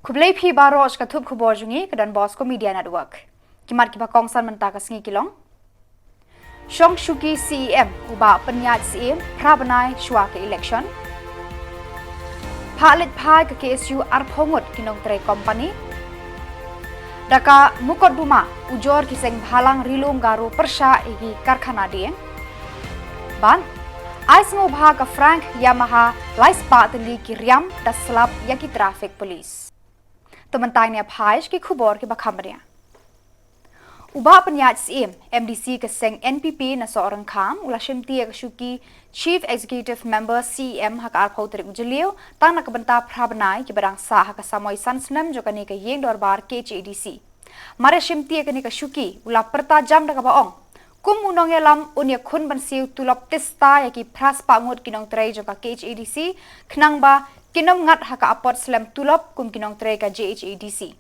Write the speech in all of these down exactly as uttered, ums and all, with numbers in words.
Khublei phi baroh sha ka thup khubor jong ngi ka Don Bosco Media Network. Ki mat kiba kongsan mynta ka sngi ki long: Shong shuki C E M u Bah Pynïaid Syiem phra bnai shuwa ka election. Phah leit phai ka K S U arphew ngut ki nongtrei kompani. Da ka mukotduma ujor ki seng bhalang ri lum Garo pyrshah ïa ki karkhana dieng. Bad ai sngewbha ka Frank Yamaha lai spah tylli ki riam da slap ïa ki traffic police. To mynta ngin ïa phai sha ki khubor kiba kham bniah. U Bah Pynïaid Syiem, M D C ka seng N P P na Sohryngkham, u la shimti ïa ka shuki Chief Executive Member C E M ha ka arphew tarik u Jylliew, tang na ka bynta phra bnai kiba dang sah ha ka samoi san snem jong kane ka ïing dorbar K H A D C. Mar ïa shimti ïa kane ka shuki, u la pyrta jam da kaba ong, kum u nongïalam un ïakhun ban siew tulop tista ïa ki phra spah ngut ki nongtrei jong ka K H A D C, khnang ba kin ym ngat ha ka apot slem tulop kum ki nongtrei ka J H A D C.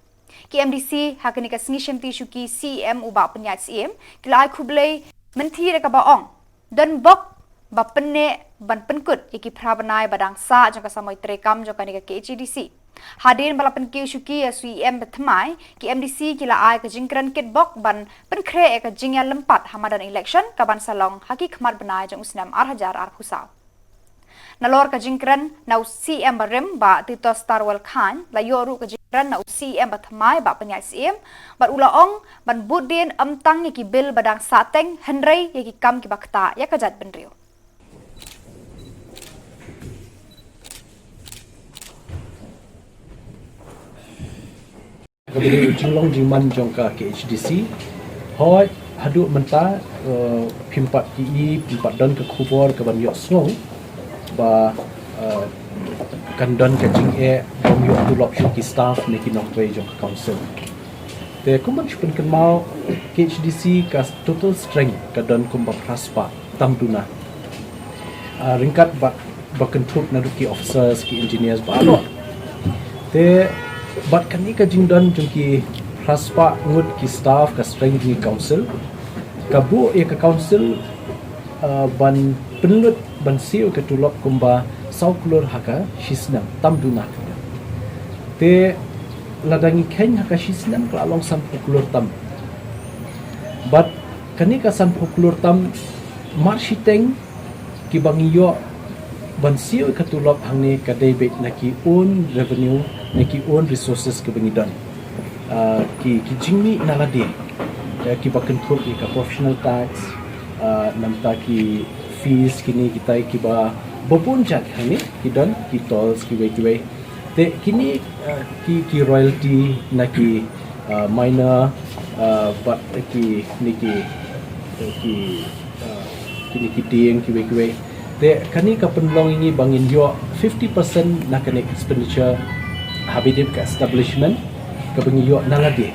Ki M D C ha kane ka sngi shimti shuki C E M u Bah Pynïaid Syiem ki la ai khublei mynthi da kaba ong, don bok ba pynneh ban pynkut ïa ki phra bnai ba dang sah jong ka samoi treikam jong kane ka K H A D C. Hadien ba la pynkiew shuki ïa u C E M ba thymmai, ki M D C ki la ai ka jingkren kitbok ban pynkhreh ïa ka jingïalympat ha madan election kaban sa long ha ki khmat bnai jong u snem ar hajar arphew saw. Nalor ka jingkren na u C E M barim Bah Titosstarwell Chyne, la ïoh ruh ka jingkren na u C E M ba thymmai Bah Pynïaid Syiem, bad u la ong ban bud dien ym tang ïa ki bill ba dang sahteng hynrei ïa ki kam kiba ktah ïa ka jaitbynriew. Kaba dei u jinglong jingman jong ka K H A D C. Hooid, haduh mynta, eh, phim pat ïohi, phim pat don ka khubor kaban ïohsngew ba, eh, kan don ka jingeh bym ïoh tulop shuh ki staff ne ki nongtrei jong ka council. Te kumban shu pynkynmaw, K H A D C ka total strength ka don kumba phra spah tam duna. Ah, ryngkat bad ba kynthup naduh ki officers, ki engineers baroh. Te bad kane ka jingdon jong ki phra spah ngut ki staff ka strength jong ki council, ka buh ïa ka council, ah, ban pynlut ban siew ka tulop kumba saw klur ha ka shisnem tam duna ka. Te lada ngi kheiñ ha ka shisnem ka la long sanphew klur tam. Bad kane ka sanphew klur tam, mar shiteng kiba ngi ïoh ban siew ka tulop hangne ka dei beit na ki own revenue, na ki own resources kiba ngi don. Ah, ki, ki jingmih na lade, eh, kiba kynthup ïa ka professional tax, ah, namar ki fees kine kitai kiba babun jait hangne ki don, ki tolls kiwei kiwei. Te kine, eh, ki, ki royalty na ki, eh, miner, eh, bad ki, ni ki, eh, ki, eh, kine ki dieng kiwei kiwei. Te kane ka pynlong ïa ngi ba ngin ïoh fifty percent na kane expenditure ha ba dei ka establishment kaba ngi ïoh na lade.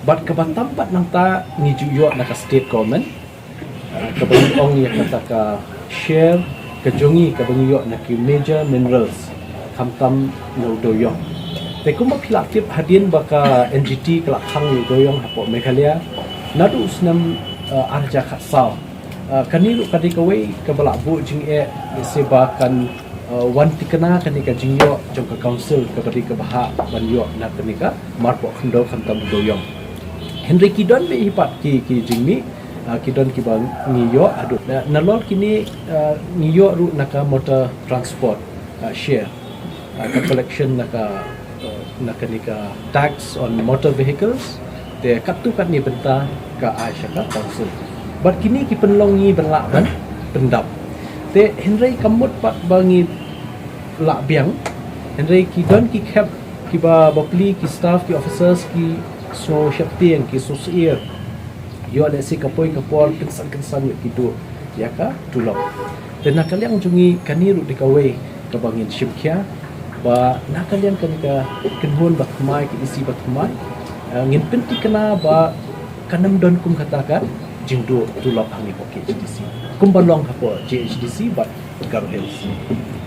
Bad kaba tam pat nangta ngi ju ïoh na ka state government. Ah, kaba ngi ong ïa kata ka share ka jong ngi kaba ngi ïoh na ki major minerals, khamtam na u dewiong. Te kumba phi la tip, hadien ba ka N G T ka la khang ïa u dewiong hapoh Meghalaya naduh u snem, ah, ar hajar khatsaw. Ah, kane ruh ka dei kawei kaba la buh jingeh, lehse ba kan, ah, wan thikna kane ka jingïoh jong ka council kaba dei kaba hap ban ïoh na kane ka marpoh khyndew khamtam u dewiong. Hynrei ki don beit hi pat ki, ki jingmih, ah, ki don kiba ngi ïoh haduh. Na, nalor kine, ah, ngi ïoh ruh na ka motor transport, ah, share, ah, ka collection na ka, ah, na kane ka tax on motor vehicles. Te katto katne bynta ka ai sha ka council. Bad kine ki pynlong ngi ban lah ban pyndap. Te hynrei kam mut pat ba ngi lah biang. Hynrei ki don ki khep kiba bapli ki staff, ki officers ki sngew sheptieng, ki sngew syier. Ïoh lehse ka poi ka por kynsan kynsan ïoh ki duh ïa ka tulop. Te na ka liang jong ngi kane ruh dei kawei kaba ngin shim khia ba na ka liang kane ka kynhun ba thymmai, ka E C ba thymmai, eh, ngin pynthikna ba kan ym don kum kata ka jingduh tulop hangne hapoh K H A D C kumba long hapoh J H A D C bad Garo Hills.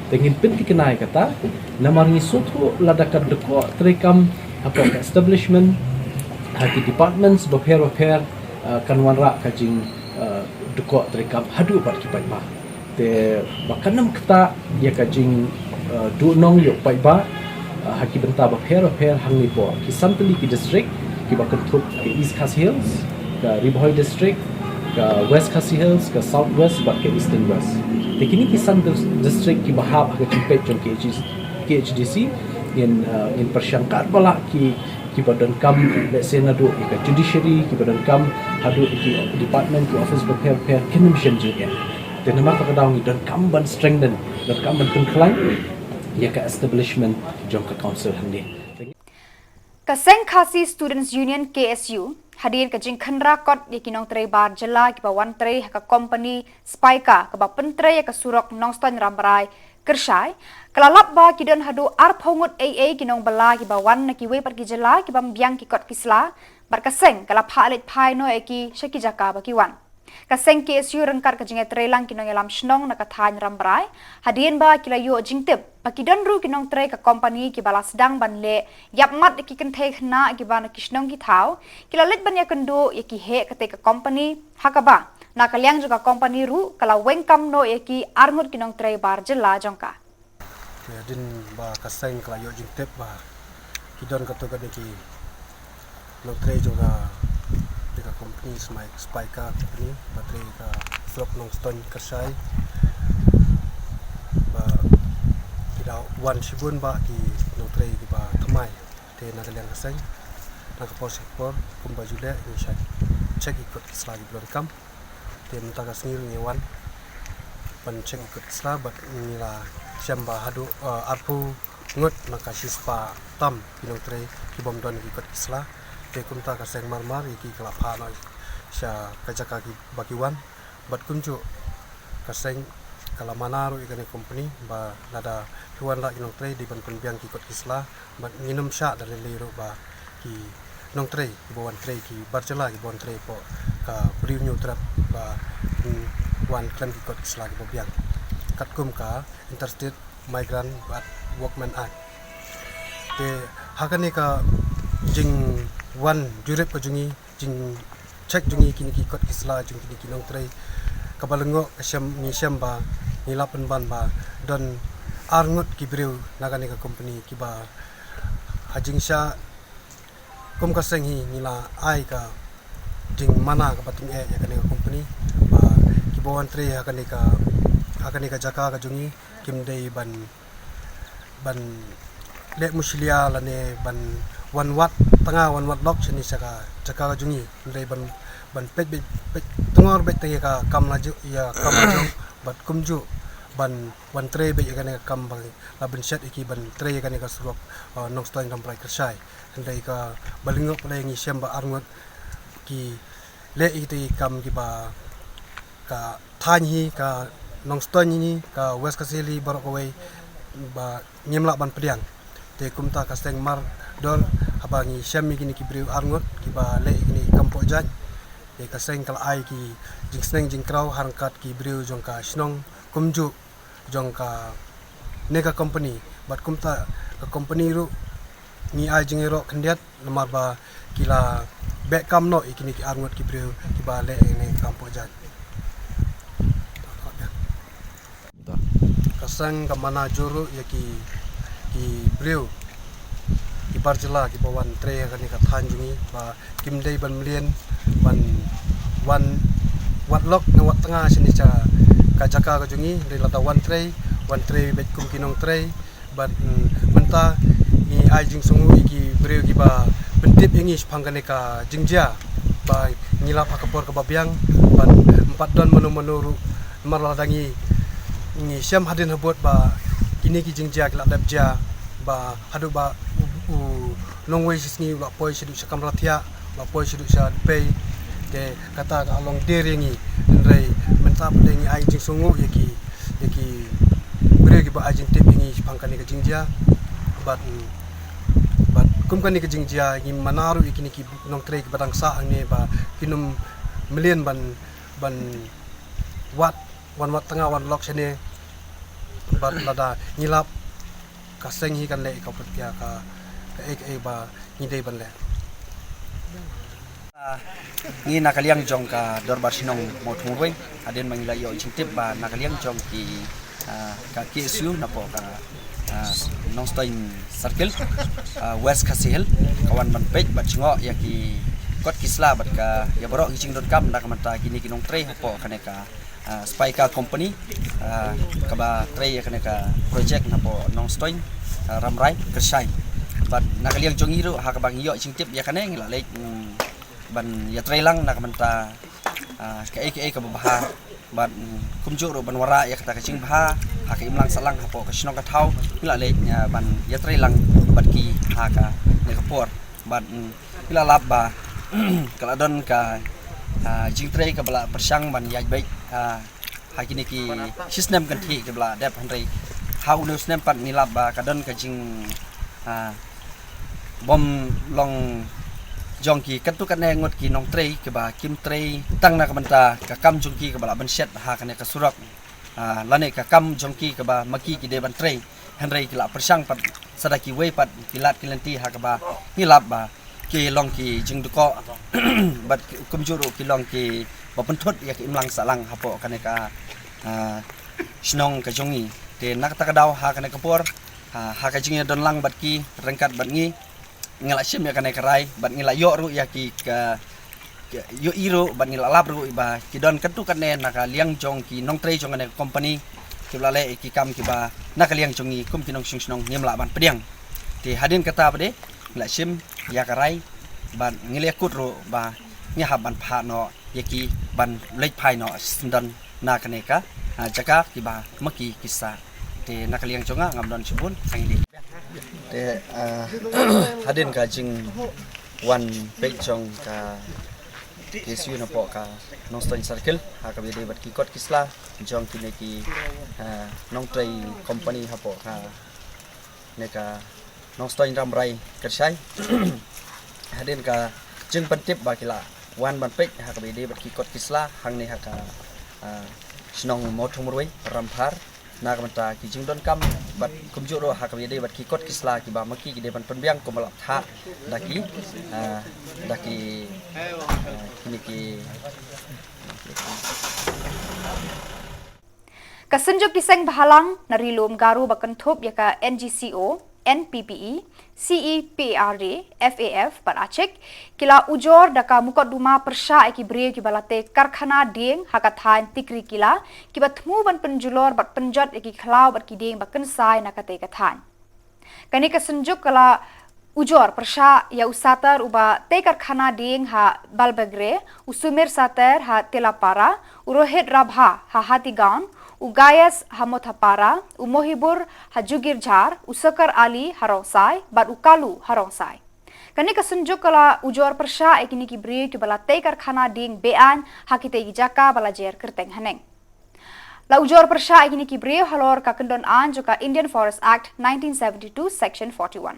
Te ngin pynthikna ïa kata namar ngi sngewthuh lada ka dkoh treikam hapoh ka establishment, ha ki departments bapher bapher, ah, kan wanrah ka jing, ah, dkoh treikam haduh bad ki paidbah. Te ba kan ym ktah ïa ka jing, ah, duhnong ïa u paidbah, Ha ki bynta bapher bapher hangne hapoh ki san tylli ki district kiba kynthup ka East Khasi Hills, ka Ri Bhoi District, ka West Khasi Hills, ka South West bad ka Eastern West. Te kine ki san district kiba hap ha ka jingpeit jong ka K H D C, ngin pyrshang katba lah ki kiba donkam, lehse naduh ïa ka judiciary, kiba donkam haduh ïa ki department, ki office bapher bapher, kin ym shym jingeh. Te namar kata ka daw ngi donkam ban strengthen, donkam ban pynkhlaiñ ïa ka establishment jong ka council hangne. Ka Seng Khasi Students Union, K S U, hadien ka jingkhynra kot ïa ki nongtrei bar jylla kiba wan trei ha ka kompani Spika kaba pyntrei ïa ka surok Nongstoiñ Rambrai Kyrshai, ka la lap ba ki don haduh arphew ngut ei ei ki nongbylla kiba wan na kiwei pat ki jylla ki bym biang ki kot ki sla, bad ka seng ka la phah leit phai noh ïa ki sha ki jaka ba ki wan. Ka seng K S U ryngkat ka jingïatreilang ki nongïalam shnong na ka thaiñ Rambrai, hadien ba ki la ïoh jingtip ba ki don ruh ki nongtrei ka kompani kiba la sdang ban leh ïapmat ïa ki kynthei khynnah kiba na ki shnong ki thaw, ki la leit ban ïakynduh ïa ki heh katei ka kompani, ha kaba na ka liang jong ka kompani ruh ka la weng kam noh ïa ki arngut ki nongtrei bar jylla jong ka. Te hadien ba ka seng ka la ïoh jingtip ba ki don katto katne ki nongtrei jong ka, jong ka kompani Smai-, Spika kompani ba trei ka surok Nongstoiñ Kyrshai, ba ki la wan shibun ba ki nongtrei kiba thymmai. Te na ka liang ka seng, na ka por sha ka por, kumba ju leh, ngi sa check ïa ki kot ki sla kiba donkam. Te mynta ka sngi ruh ngi wan ban check ïa ki kot ki sla bad ngi la shem ba haduh, eh, arphew ngut na ka shispah tam ki nongtrei ki bym don ïa ki kot ki sla. Te kumta ka seng marmar ïa ki, ka la phah noh sha ka jaka kiba ki wan. Bad kumjuh ka seng ka la mana ruh ïa kane ka kompani ba lada phi wan lah ki nongtrei, dei ban pynbiang ki kot ki sla. Bad ngin ym shah da lei lei ruh ba ki nongtrei kiba wan trei, ki bar jylla kiba wan trei hapoh ka Bri u Hynñiewtrep ba kin wan khlem ki kot ki sla kiba biang katkum ka Interstate Migrant bad Workmen Act. Te ha kane ka jingwan jurip ka jong ngi, jingcheck jong ngi kine ki kot ki sla jong kine ki nongtrei, kaba lyngngoh ka shem, ngi shem ba ngi la pynban ba don arngut ki briew na kane ka kompani kiba ha jingshah kum ka seng hi ngi la ai ka jingmana kaba tyngeh ïa kane ka kompani ba kiba wan trei ha kane ka, ha kane ka jaka ka jong ngi kim dei ban, ban leh mushlia lane ban wan wad tnga wan wad lok shane sha ka jaka ka jong ngi. Hynrei ban, ban peit beit, peit tngor beit tang ïa ka kam la jong, ïa ka kam la jong bad kumjuh ban wan trei beit ïa kane ka kam ba la bynshet ïa ki ban trei ïa kane ka surok, uh, Nongstoiñ Rambrai Kyrshai. Hynrei kaba lyngngoh pynlong ngi shem ba arngut ki leh ïa kita ki kam kiba ka thaiñ hi, ka Nongstoiñ hi, ka West Khasi Hills baroh kawei ba ngim lah ban pdiang. Te kumta ka seng mardor haba ngi shem ïa kine ki briew arngut kiba leh ïa kine ki kam poh jait. Te ka seng ka la ai ki jingsneng jingkraw ha ryngkat ki briew jong ka shnong kumjuh jong kane ka kompani. Bad kumta ka kompani ruh ngi ai jingïaroh khyndiat namar ba ki la beh kam noh ïa kine ki arngut ki briew kiba leh ïa kane ka kam poh jait. Ka seng ka mana jur ruh ïa ki, ki briew, ki bar jylla kiba wan trei ha kane ka thaiñ jong ngi ba kim dei ban mlien ban wan wad lok ne wad tnga shane sha ka jaka ka jong ngi. Hynrei lada wan trei, wan trei beit kum ki nongtrei. Bad, mm, mynta ngi ai jingsngewnguh ïa ki briew kiba pyntip ïa ngi shaphang kane ka jingjia ba ngi lap ha ka por kaba biang. Bad ym pat don mano mano ruh, namar lada ngi, ngi shem hadien habud ba kine ki jingjia ki la dep jia ba haduh ba u, u nongwei shisngi u la poi shaduh sha kamra thiah, u la poi shaduh sha dpei. Te kata ka long der ïa ngi. Hynrei mynta pat ngi ai jingsngewnguh ïa ki, ïa ki briew kiba ai jingtip ïa ngi shaphang kane ka jingjia. Bad, bad kum kane ka jingjia ngi mana ruh ïa kine ki nongtrei kiba dang sah hangne ba kin ym mlien ban, ban wad, wan wad tnga wan lok shane. Bad lada ngi lap, ka seng hi kan leh ïa ka, ïa ka, kaei kaei ba ngi dei ban leh. Ah, ngi na ka liang jong ka Dorbar Shnong Mawthungruei, hadien ba ngi la ïoh jingtip ba na ka liang jong ki, ah, ka K S U napoh ka, Nongstoiñ Circle, ah, West Khasi Hills, ka wan ban peit bad jngoh ïa ki kot ki sla bad ka ïa baroh ki jingdonkam na ka bynta kine ki nongtrei hapoh kane ka, ah, Spika Company, ah, kaba trei ïa kane ka project napoh Nongstoiñ, ah, Rambrai, Kyrshai. Bad na ka liang jong ngi ruh ha kaba ngi ïoh jingtip ïa kane ngi la leit, mm, ban ïatrei lang na ka bynta, ah, kaei kaei kaba bha bad, mm, kumjuh ruh ban wanrah ïa kata ka jingbha ha ka imlang sahlang hapoh ka shnong ka thaw. Ngi la leit, ah, ban ïatrei lang bad ki ha kane ka por bad, mm, ngi la lap ba ka la don ka, ah, jingtrei kaba la pyrshang ban ïaid beit, ah, ha kine ki shisnem kynthih kiba la dep, hynrei ha une u snem pat ngi lap ba ka don ka jing, ah, bym long jong ki katto katne ngut ki nongtrei kiba kim trei tang na ka bynta ka kam jong ki kaba la ban shet ha kane ka surok, ah, lane ka kam jong ki kaba ma ki ki dei ban trei, hynrei ki la pyrshang pat sa da kiwei pat ki lad ki lynti ha kaba ngi lap ba ki long ki jingdukok bad ki, kumjuh ruh ki long kiba pynthut ïa ka imlang sahlang hapoh kane ka, ah, shnong ka jong ngi. Te na kata ka daw ha kane ka por, ah, ha ka jingïadon lang bad ki ryngkat bad ngi, ngi la shim ïa kane ka rai bad ngi la ïoh ruh ïa ki ka, ka ïohi ruh bad ngi la lap ruh ba ki don katto katne na ka liang jong ki nongtrei jong kane ka company kiba la leh ïa ki kam kiba na ka liang jong ngi kum ki nongshong shnong ngim lah ban pdiang. Te hadien kata pat de ngi la shim ïa ka rai bad ngi la ïakut ruh ba ngi hap ban phah noh ïa ki ban leit phai noh syndon na kane ka, ah, jaka kiba ma ki ki sah. Te na ka liang jong nga ngam don shibun, hangne. Te, ah, hadien ka jingwan peit jong ka K S U napoh ka Nongstoiñ Circle ha kaba ïadei bad ki kot ki sla jong kine ki, ah, nongtrei company hapoh kane ka Nongstoiñ Rambrai Kyrshai. Hadien ka jingpyntip ba ki la wan ban peit ha kaba ïadei bad ki kot ki sla hangne ha ka, ah, shnong Mawthungmrwei, Rampar, na ka bynta ki jingdonkam bad kumjuh ruh ha kaba ïadei bad ki kot ki sla kiba ma ki ki dei ban pynbiang kumba la thah da ki, ah, da ki, ah, kine ki Ka Synjuk ki Seng Bhalang na Ri Lum Garo ba kynthup ïa ka N G C O, N P P E, C E P A R D, F A F bad ACHIK ki la ujor da ka mukotduma pyrshah ïa ki briew kiba la tei karkhana dieng ha ka thaiñ Tikrikilla, kiba thmu ban pynjulor bad pynjot ïa ki khlaw bad ki dieng ba kynsai na katei ka thaiñ. Kane ka synjuk ka la ujor pyrshah ïa u Satar uba tei karkhana dieng ha Balbegre, u Sumer Satar ha Telapara, u Rohit Rabha ha Hatigaon, u Gayas ha Mothapara, u Mohibur ha Jugirjhar, u Sakar Ali ha Rongsai bad u Kalu ha Rongsai. Kane ka synjuk ka la ujor pyrshah ïa kine ki briew kiba la tei karkhana dieng be-aiñ ha kitei ki jaka ba la jer kyrteng haneng. La ujor pyrshah ïa kine ki briew halor ka kyndon aiñ jong ka Indian Forest Act nineteen seventy-two, Section forty-one.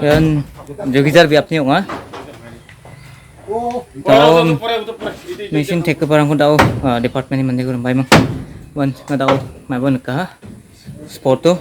Yan, jogi jar bi apni ong ah. Tau, machine thek ke parang ko tau, ah, department ni mandi ko bai mang. Wan, nga tau, mai bon ka sport tu.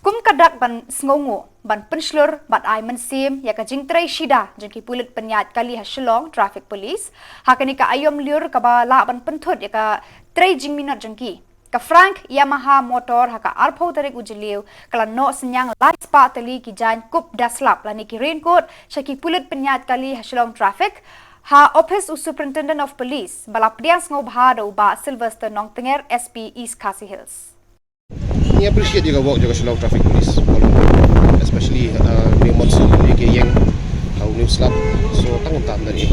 Kum ka dak ban sngewnguh, ban pynshlur bad ai mynsiem ïa ka jingtrei shida jong ki pulit pynïaid kali ha Shillong Traffic Police, ha kane ka aïom lyiur kaba lah ban pynthut ïa ka trei jingminot jong ki, ka Frank Yamaha Motor ha ka arphew tarik u Jylliew ka la noh synñiang lai spah tylli ki jaiñ kup da slap lane ki raincoat sha ki pulit pynïaid kali ha Shillong Traffic, ha ophis u Superintendent of Police, ba la pdiang sngewbha da u Bah Sylvester Nongtnger, S P East Khasi Hills. Ngi appreciate ïa ka work jong ka Shillong Traffic Police, especially, uh, new monsoon, ïa ka ïeng ha u new slap. So tang kumta ym don ei.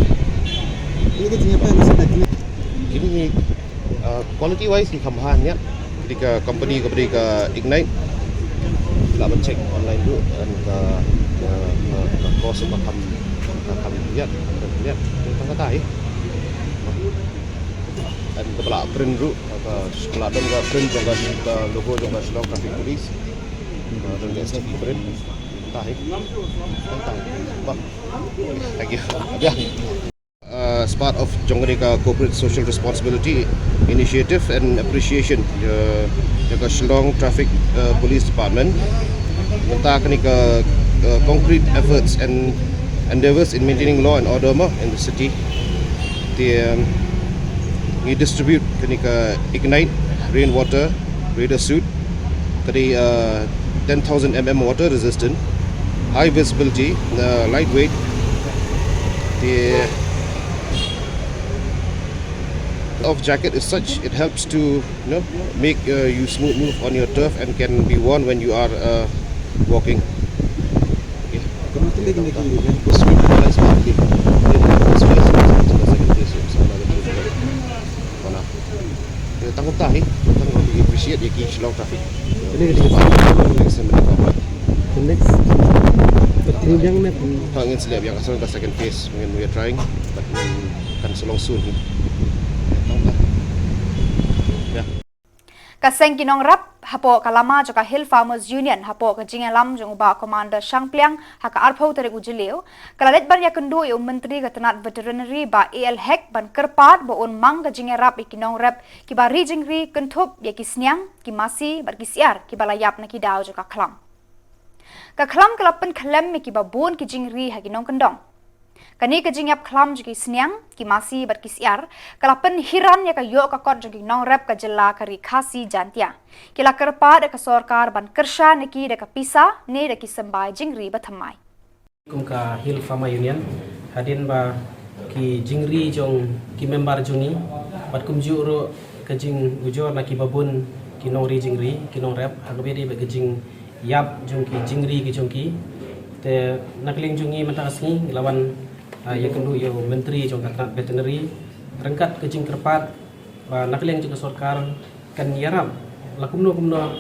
Ini ka jingïapher masa ka jingïapher. Kine, uh, quality wise ki kham bha ïa kine ki company, company ka Ignite. Lah ban check online tu, and ka, ka, ka, ka cost ka kham, ka kham ïa, ïa, tang kata hi. And ka ba la print ruh, ka ba la don ka print jong ka, ka logo jong ka Shillong Traffic Police. Ka don ka S T P print. Kata hi. Kata hi. Bah. Thank you. Yeah. Uh, as part of jong kane ka corporate social responsibility initiative and appreciation, uh, jong ka Shillong Traffic, uh, Police Department, mynta kane ka, uh, concrete efforts and endeavors in maintaining law and order mo in the city. Te, um, ngi distribute kane ka Ignite rainwater radar suit, kane, uh, ten thousand M M water resistant, high visibility, uh, lightweight. The of jacket is such, it helps to, you know, make, uh, you smooth move on your turf and can be worn when you are, uh, walking. Okay. Kano tili kini ki event? Swift, nice one. Okay. First phase, second phase, second phase. Mana? Eh, tang kata hi, tang kata hi, appreciate ïa ki Shillong Traffic. Ini, ini. Next time, ini. The next. But ini yang nak. Ha, ngin sa leh ïa ka second phase, ngin, we are trying, but, mm, kan sa long soon hi. Tang kata. Ya. Ka seng ki nongrep hapoh ka lama jong ka Hill Farmers Union hapoh ka jingïalam jong u Bah Commander Shangpliang ha ka arphew tarik u Jylliew, ka la leit ban ïakynduh ïa u Myntri ka tnat Veterinary Bah A L Hek ban kyrpad ba un mang ka jingïarap ïa ki nongrep kiba ri jingri kynthup ïa ki sniang, ki masi bad ki syiar kiba la ïap na ki daw jong ka khlam. Ka khlam ka la pynkhlem ïa kiba bun ki jingri ha ki nongkyndong. Kane ka jingïap khlam jong ki sniang, ki masi bad ki syiar ka la pynhiar ïa ka ïoh ka kot jong ki nongrep ka jylla ka Ri Khasi Jaintia. Ki la kyrpad ïa ka sorkar ban kyrshan ïa ki da ka pisa ne da ki symbai jingri ba thymmai. Kum ka Hill Farmer Union, hadien ba ki jingri jong ki member jong ngi bad kumjuh ruh ka jingujor na kiba bun ki nongri jingri, ki nongrep, ha kaba ïadei bad ka jing ïap jong ki jingri ki jong ki. Te na ka liang jong ngi mynta ka sngi ngi la wan, ah, ïakynduh ïa u Myntri jong ka tnat Veterinary ryngkat ka jingkyrpad ba na ka liang jong ka sorkar kan ïarap la kumno kumno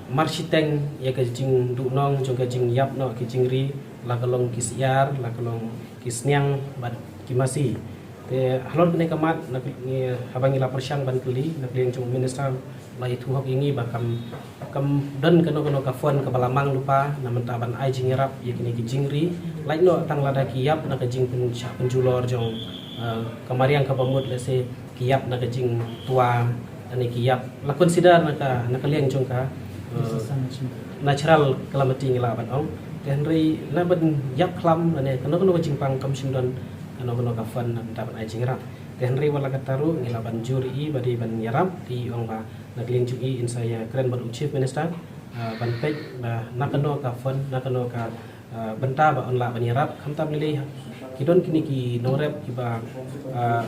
marshiteng ïa ka jingduhnong jong ka jingïap noh ki jingri, la ka long ki syiar, la ka long ki sniang bad ki masi. Te halor kane ka mat, na ka, ngi, haba ngi la pyrshang ban kylli na ka liang jong u Minister, la ïathuh hok ïa ngi ba kam, kam don kano kano ka fund kaba la mang lypa na mynta ban ai jingïarap ïa kine ki jingri, lait noh tang lada ki ïap na ka jingpyn, shah pynjulor jong, eh, ka mariang kaba mut, lehse ki ïap na ka jingtwa, lane ki ïap, la consider na ka, na ka liang jong ka, eh, natural calamity ngi lah ban ong. Te hynrei na ban ïap khlam lane kano kano ka jingpang kam shym don kano kano ka fund na bynta ban ai jingïarap. Te hynrei wat la katta ruh ngi lah ban jur ïa i ba dei ban ïarap, te i ong ba na ka liang jong i in sa ïakren bad u Chief Minister, ah, ban peit ba na kano ka fund, na kano ka, ah, bynta ba un lah ban ïarap, khamtam lei lei ki don kine ki nongrep kiba, ah,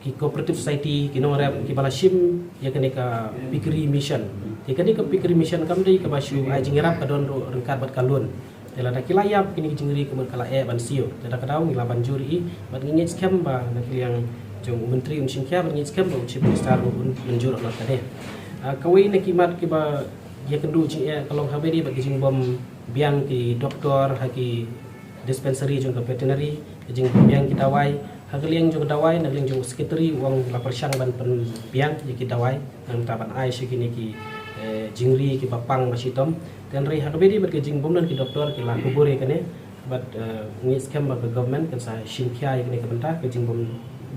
ki cooperative society, ki nongrep kiba la shim ïa kane ka piggery mission. Te kane ka piggery mission kam dei kaba shu ai jingïarap, ka don ruh ryngkat bad ka loan. Te lada ki la ïap kine ki jingri ka mut ka la eh ban siew. Te da ka daw ngi lah ban jur ïa i bad ngi ngeit skhem ba na ka liang jong u Myntri un shim khia bad ngi ngeit skhem ba u Chief Minister ruh un mynjur halor kane. Ah, kawei na ki mat kiba ïakynduh jingeh ka long ha kaba ïadei bad ki jingbym biang ki doktor ha ki dispensary jong ka veterinary, ka jingbiang ki dawai. Ha ka liang jong ka dawai, na ka liang jong u secretary u ong la pyrshang ban pynbiang ïa ki dawai na ka bynta ban ai sha kine ki, eh, jingri kiba pang ba shitom. Te hynrei ha kaba ïadei bad ka jingbym don ki doktor ki la kubur ïa kane bad, eh, ngi ngeit skhem ba ka government kan sa shim khia ïa kane ka bynta, ka jingbym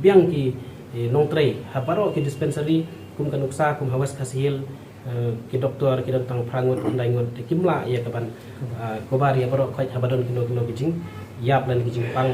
biang ki, eh, nongtrei ha baroh ki dispensary, kum ka nuksa kum ha West Khasi Hills, eh, ki doktor ki don tang phra ngut, khyndai ngut, te kim lah ïa ka ban, eh, cover ïa baroh khoit haba don kino kino ki jingïap lane ki jingpang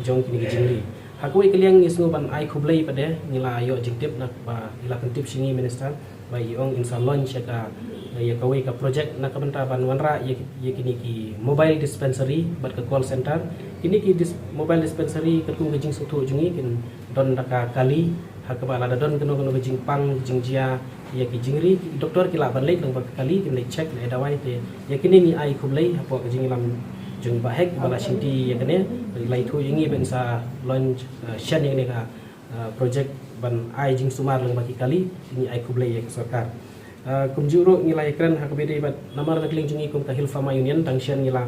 jong kine ki jingri. Ha kawei ka liang ngi sngew ban ai khublei pat de, ngi la ïoh jingtip na ba i la pyntip sha ngi Minister ba i ong in sa launch ïa ka, ïa kawei ka project na ka bynta ban wanrah ïa, ïa kine ki mobile dispensary bad ka call center. Kine ki dis-, mobile dispensary katkum ka jingsngewthuh jong ngi kin don da ka kali, ha kaba lada don kano kano ka jingpang jingjia ïa ki jingri, ki doktor ki lah ban leit lyngba ka kali, kin leit check, leit ai dawai. Te ïa kine ngi ai khublei hapoh ka jingïalam jong i Bah Hek ba la shimti ïa kane. Lai thu ïa ngi ban sa launch, eh, shen ïa ngi ka, eh, project ban ai jingsumar lang ba ki kali, ngi ai khublei ïa ka sorkar. Eh, kumjuh ruh ngi la ïakren ha kaba ïadei bad namar na ka liang jong ngi kum ka Hill Farmer Union tang shen ngi la,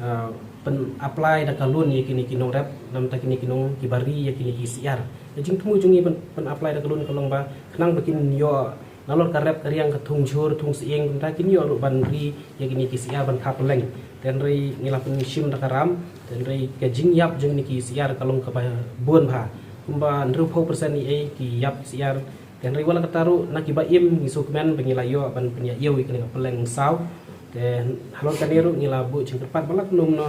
eh, pyn apply da ka loan ïa kine ki nongrep, namar kine ki nong kiba ri ïa kine ki syiar. Ka jingthmu jong ngi pyn, pyn apply da ka loan ka long ba khnang ba kin ïoh nalor ka rep ka riang ka thung jhur thung sying, kumta kin ïoh ruh ban ri ïa kine ki syiar ban kha pylleng. Te hynrei ngi la pynshim da ka ram, te hynrei ka jingïap jong kine ki syiar ka long kaba bun bha. Kumba hynriewphew percent ïa ki ïap syiar. Te hynrei wat la katta ruh na kiba im ngi sngewkmen ba ngi la ïoh ban pynïaid ïa kane ka pylleng saw. Te halor kane ruh ngi la buh jingkyrpad ba la kumno kumno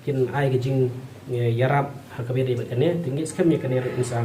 kin ai ka jing, eh, ïarap ha kaba ïadei bad kane, te ngi skhem ïa kane ruh in sa,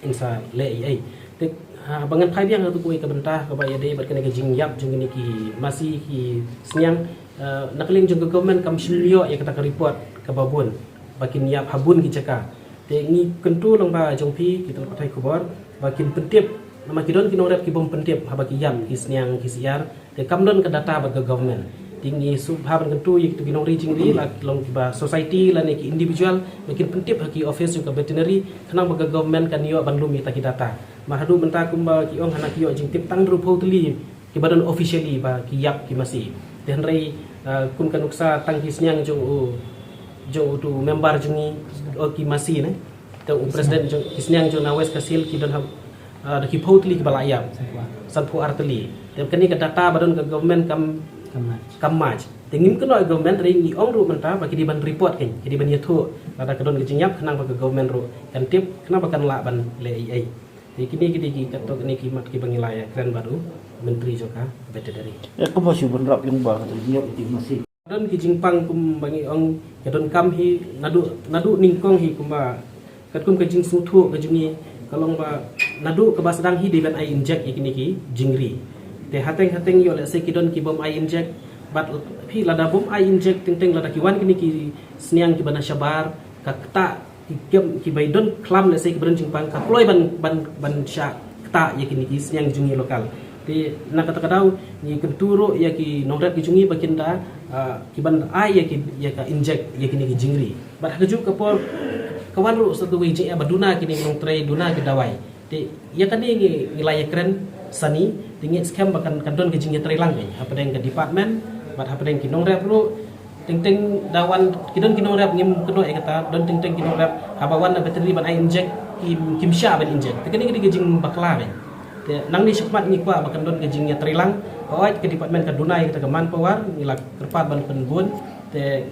in sa leh ei ei. Te, ha, ba ngan phai biang ha tu kawei ka bynta kaba ïadei bad kane ka jingïap jong kine ki masi ki sniang, eh, na ka liang jong ka government kam shym ïoh ïa kata ka report kaba bun ba kin ïap ha bun ki jaka. Te ngi kyntu lang ba jong phi ki tnat pathai khubor ba kin pyntip, namar ki don ki nongrep ki bym pyntip haba ki ïap ki sniang ki syiar. Te kam don ka data bad ka government. Te ngi sngewbha ban kyntu ïa kitu ki nongri jingri, la long kiba society lane ki individual ba kin pyntip ha ki office jong ka veterinary, khnang ba ka government kan ïoh ban lum ïa kita ki data. Mar haduh mynta kumba ki ong hana ki ïoh jingtip tang hynriewphew tylli kiba don officially ba ki ïap ki masi. Te hynrei, eh, kum ka nuksa tang ki sniang jong u, jong utu member jong ngi, o ki masi ne. Te u president jong ki sniang jong na West Khasi Hills ki don ha, ah, da ki phew tylli kiba la ïap. Sanphew ar tylli. Te kane ka data ba don ka government kam, kam match. Te ngim kynnoh ïa government, hynrei ngi ong ruh mynta ba ki dei ban report, kan ki dei ban ïathuh lada ka don ka jingïap khnang ba ka government ruh kan tip, khnang ba kan lah ban leh ei ei. Te kine ki dei ki katto katne ki mat kiba ngi la ïakren bad u Myntri jong ka Veterinary. Ïa kumba shu ban rap ïa ba ka jingïap ïa ki masi. Don ki jingpang kumba ngi ong, ka donkam hi naduh, naduh nyngkong hi kumba katkum ka jingsngewthuh ka jong ngi ka long ba naduh kaba sdang hi dei ban ai inject ïa kine ki jingri. Te hateng hateng ïoh lehse ki don ki bym ai inject, bad phi lada bym ai inject teng teng lada ki wan kine ki sniang kiba na shabar ka ktah ki kem kiba i don khlam lehse kiba don jingpang ka kloi ban, ban, ban shah ktah ïa kine ki sniang jong ngi local. Te na kata ka daw ngi kyntu ruh ïa ki nongrep ki jong ngi ba kin da, ah, ki ban ai ïa ki, ïa ka inject ïa kine ki jingri. Bad ha kajuh ka por ka wan ruh sa kawei jingeh ba duna kine ki nongtrei duna ki dawai. Te ïa kane ngi, ngi la ïakren sani, te ngi skhem ba kan, kan don ka jingïatreilang hapdeng ka department bad hapdeng ki nongrep ruh. Teng teng da wan ki don ki nongrep ngim kynnoh ïa kata, don teng teng ki nongrep haba wan na veterinary ban ai inject kim, kim shah ban inject. Te kane ka dei ka jingbakla kan. Te nangne shakhmat ngi kwah ba kan don ka jingïatreilang, hooid ka department ka duna ïa kata ka manpower, ngi la kyrpad ban pynbun. Te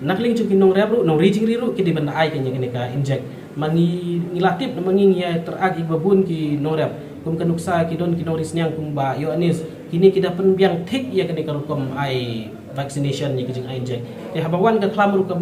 na ka liang jong ki nongrep ruh, nongri jingri ruh ki dei ban da ai kane, kane ka inject. Ma ngi, ngi la tip, ma ngi ngi ïa tyrwa ïa kiba bun ki nongrep. Kum ka nuksa ki don ki nongri sniang kumba ïoh anis. Kine ki da pynbiang thik ïa kane ka rukom ai vaccination ïa ka jingai inject. Te haba wan ka khlam ruh ka,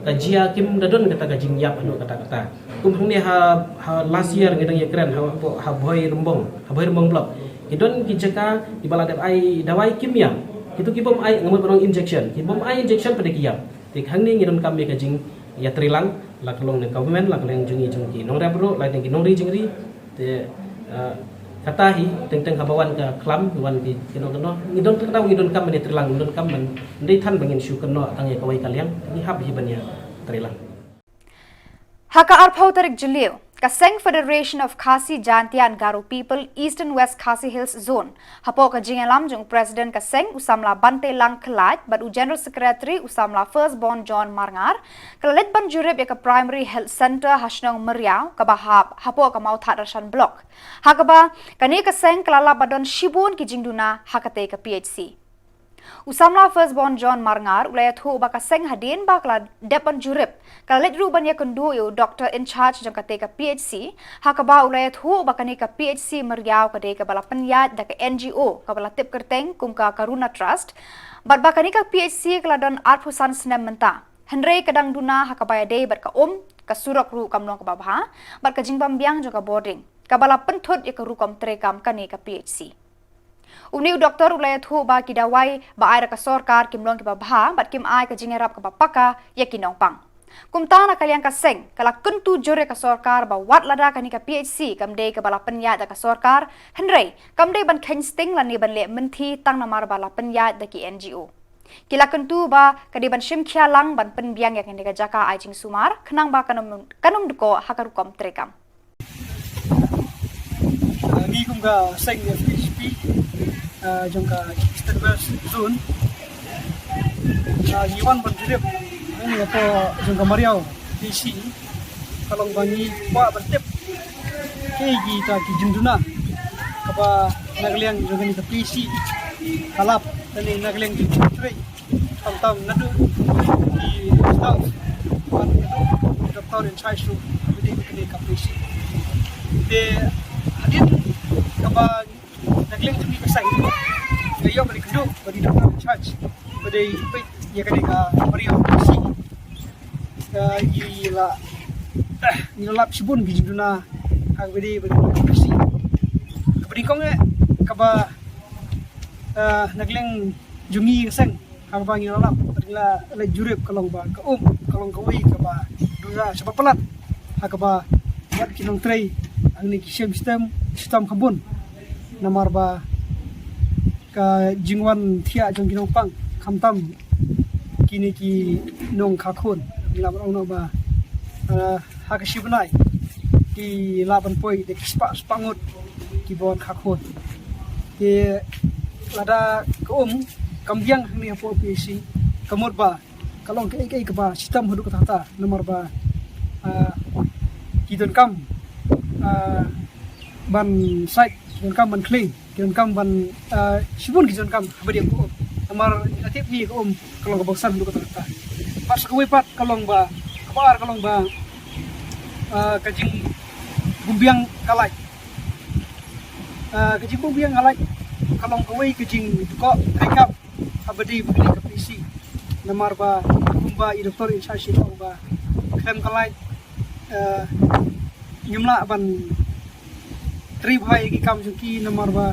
ka jia kim da don kata ka jingïap haduh katta katta. Kum hangne ha, ha last year ngi dang ïakren ha, ha Bhoirymbong, ha Bhoirymbong block. Ki don ki jaka kiba la dep ai dawai kim ïap. Kitu ki bym ai, nga mut ban ong injection. Ki bym ai injection pat de ki ïap. Te hangne ngi donkam ïa ka jingïatreilang, la ka long na government, la ka long jong ngi jong ki nongrep ruh, la ki nongri jingri. Te, eh, kata hi teng teng haba wan ka khlam, wan ki kynnoh kynnoh. Ngi don, kata ngi donkam ban ïatreilang, ngi donkam ban, ym dei than ba ngin shu kynnoh tang ïa kawei ka liang, ngi hap hi ban ïatreilang. Ha ka arphew tarik Jylliew, ka seng Federation of Khasi Jaintia and Garo People Eastern West Khasi Hills Zone, hapoh ka jingïalam jong u President ka seng u Samla Banteilang Khlaiñ bad u General Secretary u Samla Firstborn John Marngar, ka la leit ban jurip ïa ka Primary Health Centre ha shnong Myriaw kaba hap hapoh ka Mawthadraishan Block. Ha kaba kane ka seng ka la lap ba don shibun ki jingduna ha katei ka P H C. U Samla Firstborn John Marngar u la ïathuh ba ka seng hadien ba ka la dep ban jurip, ka la leit ruh ban ïakynduh ïa u doctor in charge jong katei ka P H C, ha kaba u la ïathuh ba kane ka P H C Myriaw ka dei kaba la pynïaid da ka N G O kaba la tip kyrteng kum ka Karuna Trust, bad ba kane ka P H C ka la don arphew san snem mynta. Hynrei ka dang duna ha kaba ïadei bad ka um, ka surok ruh kam long kaba bha, bad ka jingbym biang jong ka bording, kaba la pynthut ïa ka rukom treikam kane ka P H C. Une u doctor u la ïathuh ba ki dawai ba ai da ka sorkar kim long kiba bha bad kim ai ka jingïarap kaba paka ïa ki nongpang. Kumta na ka liang ka seng ka la kyntu jur ïa ka sorkar ba wat lada kane ka P H C kam dei kaba la pynïaid da ka sorkar, hynrei kam dei ban kheiñ sting lane ban leh mynthi tang namar ba la pynïaid da ki N G O. Ki la kyntu ba ka dei ban shim khia lang ban pynbiang ïa kane ka jaka ai jingsumar khnang ba kan ym, kan ym dkoh ha ka rukom treikam. Ah, ngi kum ka seng F K H P, ah, jong ka Eastern West Zone, ah, ngi wan ban jurip, hmm, hapoh jong ka mariaw P C, ka long ba ngi kwah ban tip kiei kita ki jingduna kaba na ka liang jong kane ka P C ka lap, kane na ka liang jong ka trei. Tam tam naduh ki staff, naduh ki doctor in charge ruh, naduh ki kane ka P C. Te hadien kaba na ka liang jong ngi ka seng, nga ïoh ba dei kynduh ba dei doctor in charge ba dei peit ïa kane ka mariaw P C. Ka ngi la, ngi la lap shibun ki jingduna ha kaba dei ba dei ka P C. Kaba nyngkong eh kaba, eh, na ka liang jong ngi ka seng, ha kaba ngi la lap, ngi la leit jurip, ka long ba ka um ka long kawei kaba duna shibun palat ha kaba wat ki nongtrei hangne ki shem shitom, shitom kham bun. Namar ba ka jingwan thiah jong ki nongpang, khamtam kine ki nongkha khun, ngi la ong noh ba, eh, ha ka shi bnai ki lah ban poi da ki spah spah ngut kiba wan kha khun. Te lada ka um kam biang hangne hapoh P H C, ka mut ba ka long kaei kaei kaba shitom haduh katta katta, namar ba, ah, ki donkam, ah, ban sait, ki donkam ban khlieh, ki donkam ban, ah, shibun ki donkam haba dei ka um. Namar ngi la tip hi ka um ka long kaba kongsan haduh katta katta. Bad sa kawei pat ka long ba, kaba ar ka long ba, ah, ka jingbymbiang ka lait. Ah, ka jingbymbiang ka lait ka long kawei ka jingdkoh treikam haba dei ba dei ka P C. Namar ba kumba i doctor in charge i ong ba khlem ka lait, eh, ngim lah ban trei bha ïa ki kam jong ki, namar ba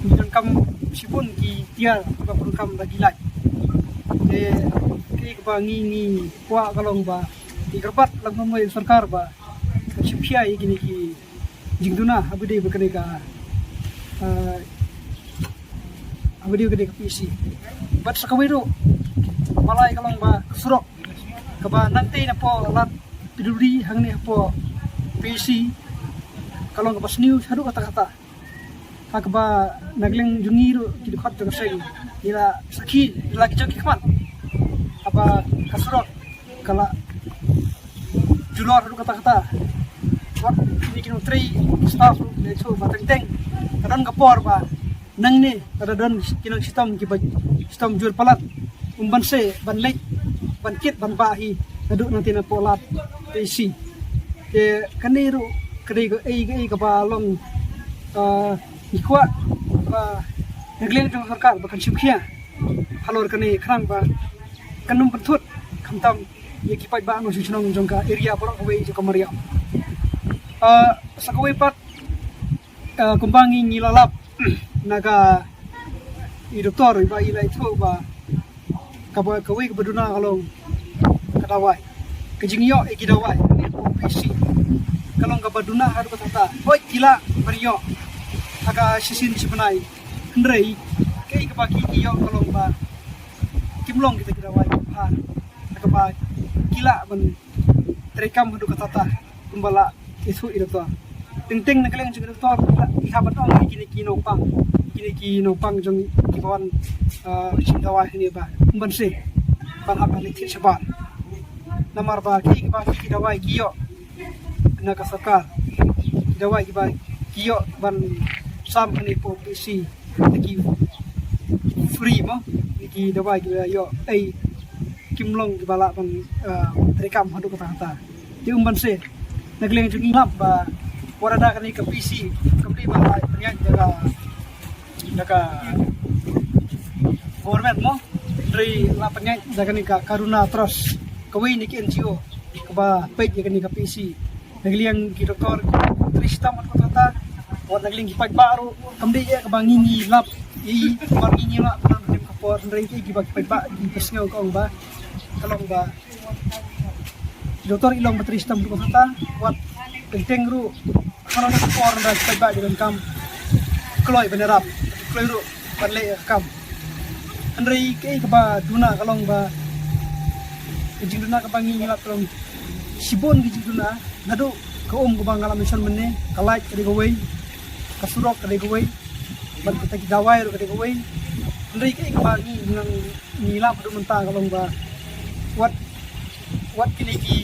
ngi donkam shibun ki tiar ba donkam da ki lait. Te kaei kaba ngi, ngi kwah ka long ba ki kyrpad lang kumba ïa sorkar ba ka shim khia ïa kine ki jingduna haba dei ba kane ka, eh, haba dei ba kane ka P C. Bad sa kawei ruh, ba lai ka long ba ka surok kaba nangtei napoh lad P W D hangne hapoh P C ka long kaba sniew haduh katta katta. Ha kaba na ka liang jong ngi ruh ki dkhot jong ka seng ngi la sakhi, ngi la ki jong ki khmat haba ka surok ka la julor haduh katta katta. Wat kine ki nongtrei, staff ruh, ngi ïathuh ba teng teng ka don ka por ba nangne lada don ki nongshitom kiba shitom jur palat, um banse ban leit ban kit ban bah hi naduh nangtei napoh lad P C. Te kane ruh ka dei kaei kaei kaba long, ah, ngi kwah ba na ka liang jong ka sorkar ba kan shim khia halor kane, khnang ba kan ym pynthut khamtam ïa ki paidbah nongshong shnong jong ka area baroh kawei jong ka mariaw. Ah, sa kawei pat, ah, kumba ngi, ngi la lap na ka i doctor ba i la ïathuh ba kaba kawei kaba duna ka long ka dawai, ka jingïoh ïa ki dawai, P C, ka long kaba duna haduh katta katta. Hooid ki lah ban ïoh ha ka shisien shi bnai, hynrei kaei kaba ki, ki ïoh ka long ba kim long kita ki dawai kiba bha, ha kaba ki lah ban treikam haduh katta katta kumba la ïathuh i doctor. Teng teng na ka liang jong i doctor i hap ban ong ïa kine ki nongpang, kine ki nongpang jong kiba wan, ah, shim dawai hangne ba um banse ban hap ban leit thiah shabar. Namar ba ki, kiba ki dawai ki ïoh na ka sorkar, ki dawai kiba ki ïoh ban sam hangne hapoh P C, ki free mo, ki dawai kiba ïoh ei kim long kiba lah ban, ah, treikam haduh katta katta. Te um banse na ka liang jong ngi lap ba wat lada kane ka P C kam dei ba la pynïaid da ka, da ka government mo, hynrei la pynïaid da kane ka Karuna Trust, kawei na ki N G O kaba peit ïa kane ka P C. Na ka liang ki doctor, ki trei shitom haduh katta katta, wat na ka liang ki paidbah ruh kam dei ïa kaba ngi, ngi lap ïa i, ba ngi, ngi lap ban rim ka por, hynrei ki, kiba ki paidbah kiba sngew ka ong ba ka long ba ki doctor i long ba trei shitom haduh katta katta, wat teng teng ruh hano hano ka por hynrei ki paidbah ki donkam kloi ban ïarap, kloi ruh ban leh ïa ka kam. Hynrei kaei kaba duna ka long ba ka jingduna kaba ngi ngi lap ka long shibun ka jingduna, naduh ka um kaba nga la mention mynne, ka light ka dei kawei, ka surok ka dei kawei, bad kita ki dawai ruh ka dei kawei. Hynrei kaei kaba ngi nang ngi lap haduh mynta ka long ba wat wat kine ki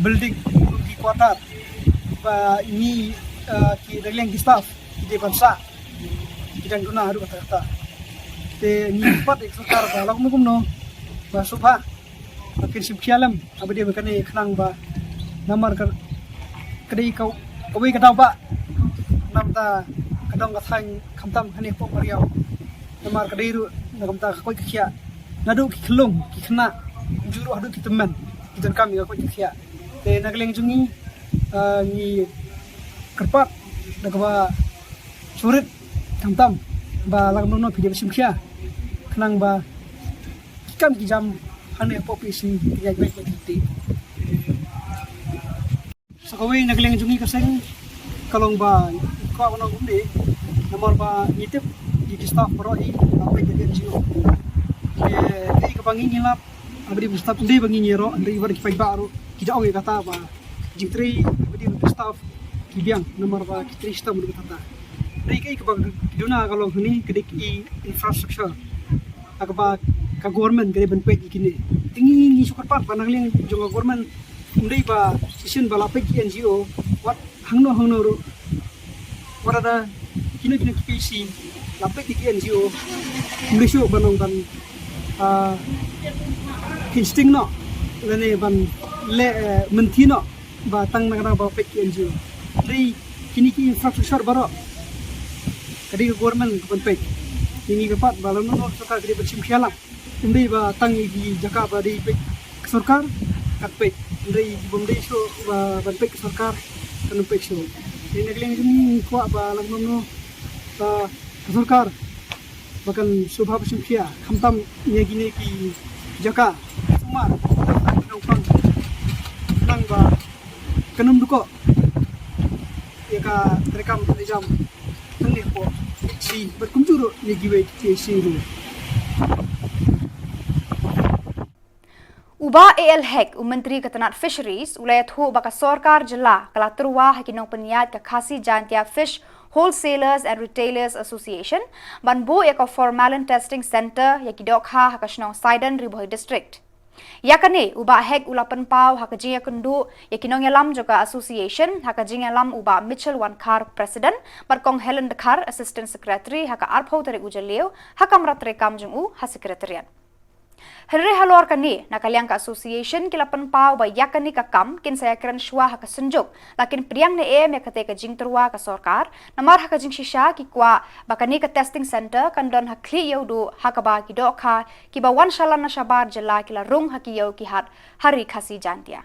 building, ki quarter ba ngi, ah, ki dang liang ki staff ki dei ban sah, ki dang duna haduh katta katta. Te ngi pat ïa ka sorkar ba long kumno kumno ba sngewbha ba kin shim khia lem haba dei ba kane, khnang ba namar ka ka dei ka kawei ka daw ba namar ka dong ka thaiñ khamtam hangne hapoh Mariaw. Namar ka dei ruh na kumta ka koit ka khiah, naduh ki khyllung, ki khynnah, kumjuh ruh haduh ki tymmen ki donkam ïa ka koit ka khiah. Te na ka liang jong ngi, ah, ngi kyrpad da kaba sngewrit khamtam ba lada kumno kumno phi dei ban shim khia khnang ba ki kam ki jam hangne hapoh P H C kin ïaid beit beit. Sa kawei na ka liang jong ngi ka seng ka long ba ngi kwah ban ong kumne, namar ba ngi tip ïa ki staff baroh hi la peit ïa ka N G O. Te kaei kaba ngi ngi lap, haba dei ba staff ym dei ba ngi ngi ïaroh, hynrei wat ki paidbah ruh ki da ong ïa kata ba jingtrei haba dei ba ki staff ki biang namar ba ki trei shitom ruh kata. Hynrei kaei kaba ki duna ka long hangne ka dei ki infrastructure ha kaba ka government ka dei ban peit ïa kine. Te ngi ngi shu kyrpad ba na ka liang jong ka government ym dei ba shisien ba la peit ki N G O, wat hangno hangno ruh, wat lada kino kino ki P H C la peit ki N G O, ym dei shuh ban ong ban, ah, kin sting noh lane ban leh, eh, mynthi noh ba tang na ka daw ba peit ki N G O. Dei kine ki infrastructure baroh ka dei ka government ka ban peit. Ngi ngi kyrpad ba lada kumno kumno sorkar ka dei ban shim khia lang. Ym dei ba tang ïa ki jaka ba dei peit ka sorkar kan peit, hynrei ki bym dei shuh ba ban peit ka sorkar kan ym peit shuh. Te na ka liang jong ngi ngi kwah ba lada kumno kumno ba ka sorkar ba kan sngewbha ban shim khia khamtam ïa kine ki jaka sumar, nongpang, khnang ba kan ym dukok ïa ka treikam treijam hangne hapoh P H C bad kumjuh ruh ïa kiwei ki P H C ruh. U Bah A L Hek, u Myntri ka tnat Fisheries, u la ïathuh ba ka sorkar jylla ka la tyrwa ha ki nongpynïaid ka Khasi Jaintia Fish Wholesalers and Retailers Association ban buh ïa ka formalin testing centre ïa ki dohkha ha ka shnong Saidan, Ri Bhoi District. Ïa kane u Bah Hek u la pynpaw ha ka jingïakynduh ïa ki nongïalam jong ka association ha ka jingïalam u Bah Mitchell Wankhar, President, bad Kong Helen Dkhar, Assistant Secretary, ha ka arphew tarik u Jylliew ha ka kamra treikam jong u ha Secretariat. Hynrei halor kane, na ka liang ka association ki la pynpaw ba ïa kane ka kam kin sa ïakren shuwa ha ka synjuk, la kin pdiang ne em ïa kata ka jingtyrwa ka sorkar, namar ha ka jingshisha ki kwah ba kane ka testing centre kan don ha Khlieh Ïewduh ha kaba ki dohkha kiba wan shalan na shabar jylla ki la rung ha ki ïew ki hat ha Ri Khasi Jaintia.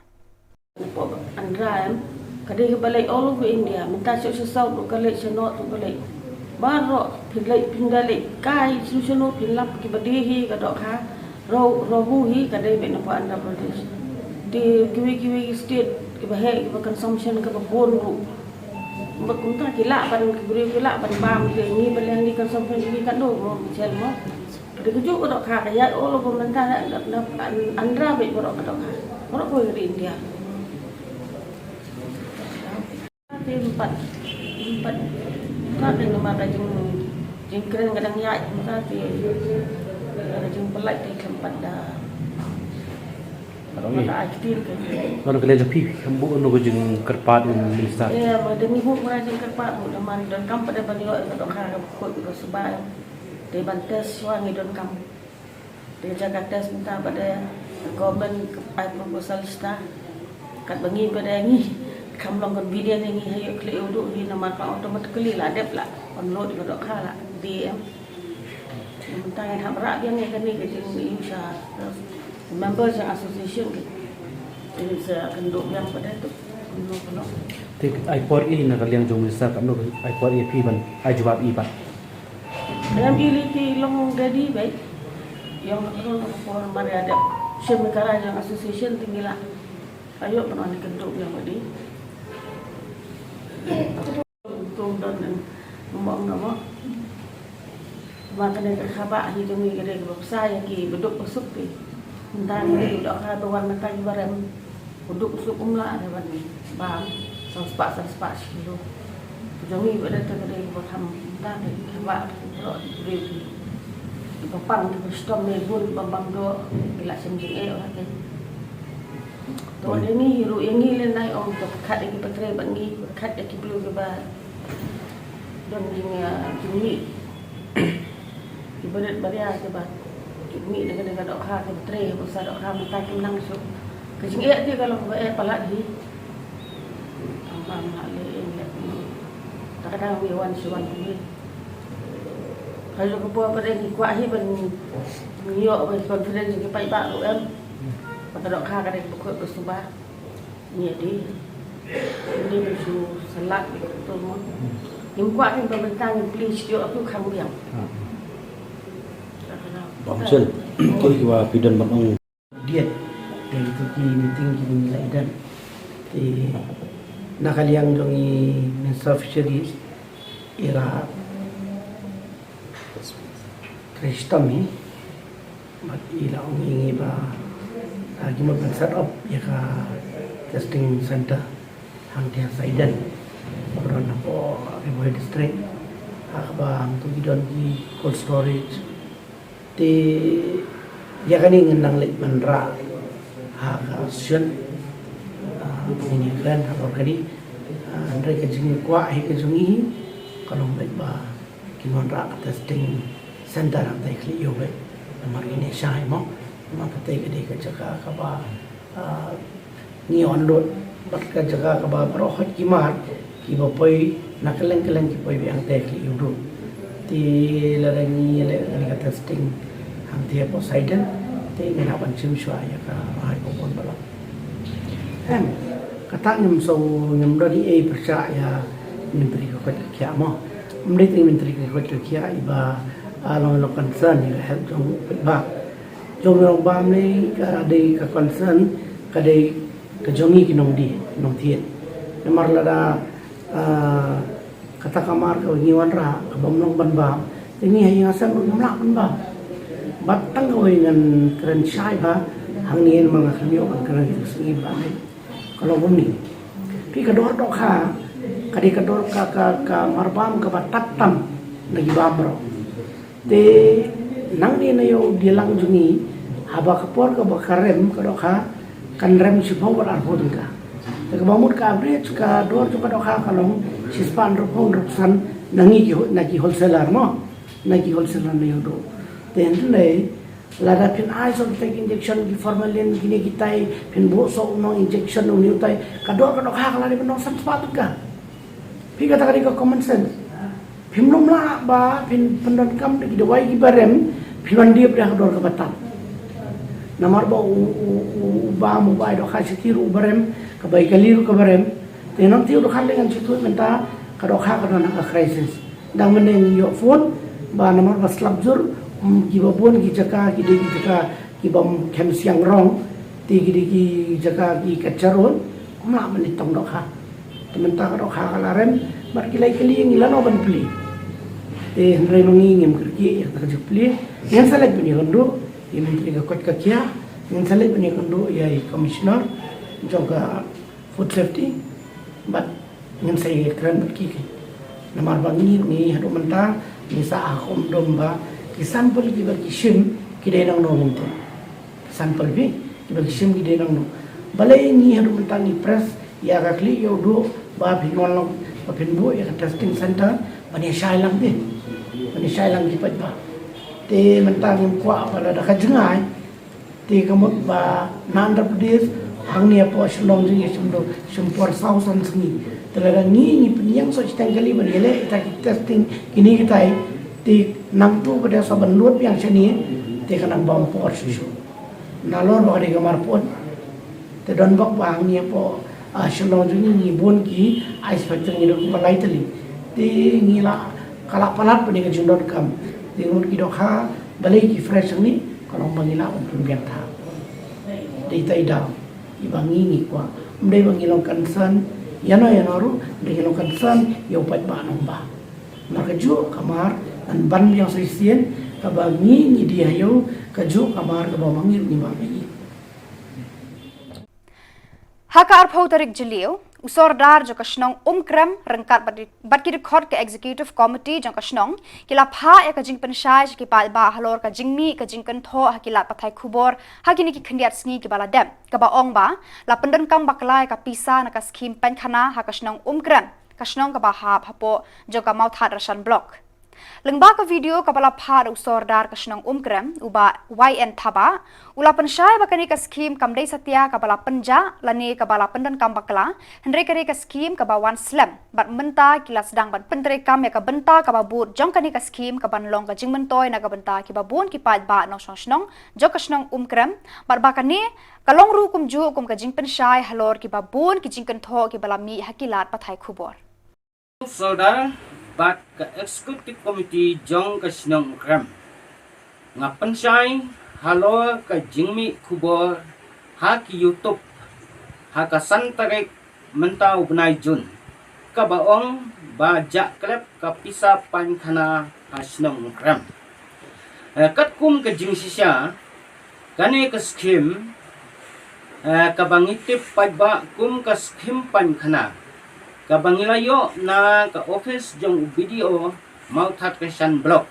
Hapoh Andhra em, ka dei kaba leit all over India, mynta sha sha South ruh ka leit, sha North ruh ka leit. Baroh phin leit, phin da leit kai sha shano phin lap kiba die hi ka dohkha, rohu, rohu hi ka dei beit na hapoh Andhra Pradesh. Te kiwei kiwei state kiba heh kiba consumption kaba bun ruh. Ba kumta ki lah ban, ki briew ki lah ban bam, te ngi ba leh ngi consumption ngi katno mo, Michelle mo. Ka dei kajuh ka dohkha ka ïaid all over mynta na, na, na Andhra beit baroh ka dohkha. Baroh kawei ka ri India. Te ym pat, ym pat, ka dei namar ka jing, jingkren ka dang ïaid mynta te ka jingpynlait te khlem pat da. Baroh ngi. Baroh ngi. Baroh ngi leh jong phi, phi kham buh noh ka jingkyrpad u minister. Ïa, ma dang ngi buh ma jingkyrpad buh namar ngi donkam pat ban ïoh ka dohkha ka bakhuid ka sbai. Te ban test shuwa ngi donkam. Te jaka test mynta pat de government ka ai proposal shata. Katba ngi pat de ngi kham long convenient ïa ngi ha ïoh Khlieh Ïewduh hi namar ka automatically la dep la unload ka dohkha la die em. Mynta ngi hap rah biang ïa kane ka jingïohi sha member jong association ki. Te sa kynduh biang pat de tu. Kumno kumno. Te ai por ïa na ka liang jong minister, kumno ai por ïa phi ban ai jubab ïa pat. Em, i lei te long ready beit. Ïong ha kano kano ka por mar ïa dep shim ka rai jong association te ngi lah. Ayo pynwan kynduh biang bad i. Tung don em, mong na mo. Ma kane ka kaba hi jong ngi ka dei kaba psa ïa ki ba duk ba suk ki. Mynta ngi dei u dohkha ba wan mynta ki ba rem. U duk u suk um lah re ban bam. San spah san spah shi kilo. Jong ngi ba dei te ka dei kaba kham mynta ka kaba ka dei ki. Ki ba pang ki ba shitom ne bun ki ba bam doh ki la shem jingeh ïa ki. To dei ngi hi ruh ïa ngi lyngngai ong to khat ïa ki ba trei bad ngi khat ïa ki briew ki ba don jing jingmih. Ki barit baria ki ba ki mih na ka dei ka dohkha ki ba trei ba sa dohkha mynta kim nang suk. Ka jingeh te ka long ba eh palat hi. Ang ba ma le ing le. Ta ka dang wi wan shi wan ki. Ka ju ka por ba dei ki kwah hi ban ïoh ba confidence ki paidbah ruh em. Ba ka dohkha ka dei ka ba khot ba suba. Ngi dei. Ngi dei ban shu salat ïa ka tu mo. Ngim kwah kin ba bynta ngim plie shuh aku khang biang. Bamsel. Koi ki wa pidon ban ong. Diet. Dei tu ki meeting ki ngi la ïa don. Te na ka liang jong i Minister of Fisheries i la trei shitom hi. Bad i la ong ïa ngi ba ki mut ban set up ïa ka testing center hangtei ha Saiden. Ba don hapoh Ri Bhoi District. Ha kaba hangtu ki don ki cold storage. Te ïa kane ngin nang leit ban rah ha ka session. Ngin ïa kren ha por kane. Hynrei ka jingkwah hi ka jong ngi ka long beit ba kin wanrah ka testing center hangtei khlieh ïew beit. Namar ngin ïa shai mo. Namar katei ka dei ka jaka kaba ngi on lut bad ka jaka kaba baroh hoi ki mar kiba poi na kylleng kylleng ki poi beit hangtei khlieh ïew duh. Te lada ngi leh kane ka testing hangtei hapoh Saiden te ngin hap ban shim shuwa ïa ka rai ka bun balang. Em, kata ngim shu ngim don ei ei pyrshah ïa Myntri ka koit ka khiah mo. Ym dei tang Myntri ka koit ka khiah iba long long concern ïa ka health jong u paidbah. Jong u rangbah mlei ka dei ka concern ka dei ka jong ngi ki nongdie nongthied. Namar lada kata ka mar ka ngi wanrah ka bym long ban bam te ngi ha ïing ha sem ruh ngim lah ban bam. Bad tang kawei ngan kren shai ba hangne namar nga khlem ïoh ban kren ki sngi ba ne. Ka long kumne. Phi ka dor dohkha ka dei ka dor ka ka ka mar bam kaba tad tam na ki bam baroh. Te nangne na ïew dieng lang jong ngi haba ka por kaba ka rem ka dohkha kan rem shiphew bad arphew tyngka. Te kaba mut ka average ka dor jong ka dohkha ka long shispah hynriewphew hynriewphew san na ngi ki na ki wholesaler mo. Na ki wholesaler na ïew duh. Te hynrei lada phin ai soh kita ki injection ki formalin kine kitai phin buh soh u nong injection une utai ka dor ka dohkha ka la dei ban long san spah tyngka. Phi kata ka dei ka common sense. Phim nym lah ba phin pyndonkam da ki dawai kiba rem phin wan dep da ka dor kaba tad. Namar ba u u u u bam u bai dohkha sha ki ruh uba rem ka bai kali ruh kaba rem. Te nangta u dohkha dei ngan shu tuid mynta ka dohkha ka don ha ka crisis. Dang mynne ngi ïoh phone ba namar ba slap jur, mm, kiba bun ki jaka ki dei ki jaka kiba ym khem siang rong, te ki dei ki jaka ki kacharun, ym lah ban leit tong dohkha. Te mynta ka dohkha ka la rem bad ki la ïa kylli ïa ngi lano ban plie. Te hynrei ma ngi ngim kyrkieh ïa kata ka jingplie. Ngin sa leit ban ïakynduh ïa Myntri ka koit ka khiah, ngin sa leit ban ïakynduh ïa i Commissioner jong ka Food Safety bad ngin sa ïakren bad ki. Namar ba ngi, ngi haduh mynta ngi sa ïa kum dom ba ki sample kiba ki shim ki dei nangno mynta. Ki sample phi kiba ki shim ki dei nangno. Balei ngi haduh mynta ngi press ïa ka khlieh ïew duh ba phin wan lang ba phin buh ïa ka testing center ban ïa shai lang phi, ban ïa shai lang ki paidbah. Te mynta ngim kwah ba lada ka jngai te ka mut ba na Andhra Pradesh hangne hapoh Shillong jong ngi shim dor shim por saw san sngi. Te lada ngi ngi pynïeng soh shiteng kali ban ïaleh ita ki testing kine kitai te nangta ba dei sa ban lut biang shane te ka nang bam por shuh shuh. Nalor ba ka dei ka mar pud te don bok ba hangne hapoh Shillong jong ngi ngi bun ki ice factory ngi don kumba lai tylli. Te ngi la ka la palat ba dei ka jingdonkam te ngut ki dohkha balei ki fresh hangne. Ka long ba ngi lah ban pynbiang tha. Dei tai daw iba ngi ngi kwah. Ym dei ba ngi long concern ïano ïano ruh, dei ngi long concern ïa u paidbah nongbah. Namar ka juh ka mar Ban biang sa shisien kaba ngi ngi die ha ïew kajuh ka bar kaba ma ngi ruh ngi bar ma ngi. Ha ka arphew tarik Jylliew, u Sordar jong ka shnong Umkrem ryngkat bad, bad ki dkhot ka Executive Committee jong ka shnong ki la phah ïa ka jingpynshai sha ki paidbah halor ka jingmih ka jingkynthoh ha ki lad pathai khubor ha kine ki khyndiat sngi kiba la dep, kaba ong ba la pyndonkam bakla ïa ka pisa na ka skhim painkhana ha ka shnong Umkrem, ka shnong kaba hap hapoh jong ka Mawthadraishan Block. Lyngba ka video kaba la phah da u Sordar ka shnong Umkrem, u Bah Y N Thabah, u la pynshai ba kane ka skhim kam dei satia kaba la pynjah lane kaba la pyndonkam bakla, hynrei ka dei ka skhim kaba wan slem bad mynta ki la sdang ban pyntreikam ïa ka bynta kaba bud jong kane ka skhim kaban long ka jingmyntoi na ka bynta kiba bun ki paidbah nongshong shnong jong ka shnong Umkrem, bad ba kane ka long ruh kumjuh kum ka jingpynshai halor kiba bun ki jingkynthoh kiba la mih ha ki lad pathai khubor. Sordar bad ka Executive Committee jong ka shnong Umkrem, nga pynshai halor ka jingmih khubor ha ki YouTube ha ka san tarik mynta u bnai Jun, kaba ong ba jah klep ka pisa painkhana ha shnong Umkrem. Eh, katkum ka jingshisha, kane ka skhim, eh, kaba ngi tip paidbah kum ka skhim painkhana, kaba ngi la ïoh na ka office jong u B D O Mawthadraishan Block,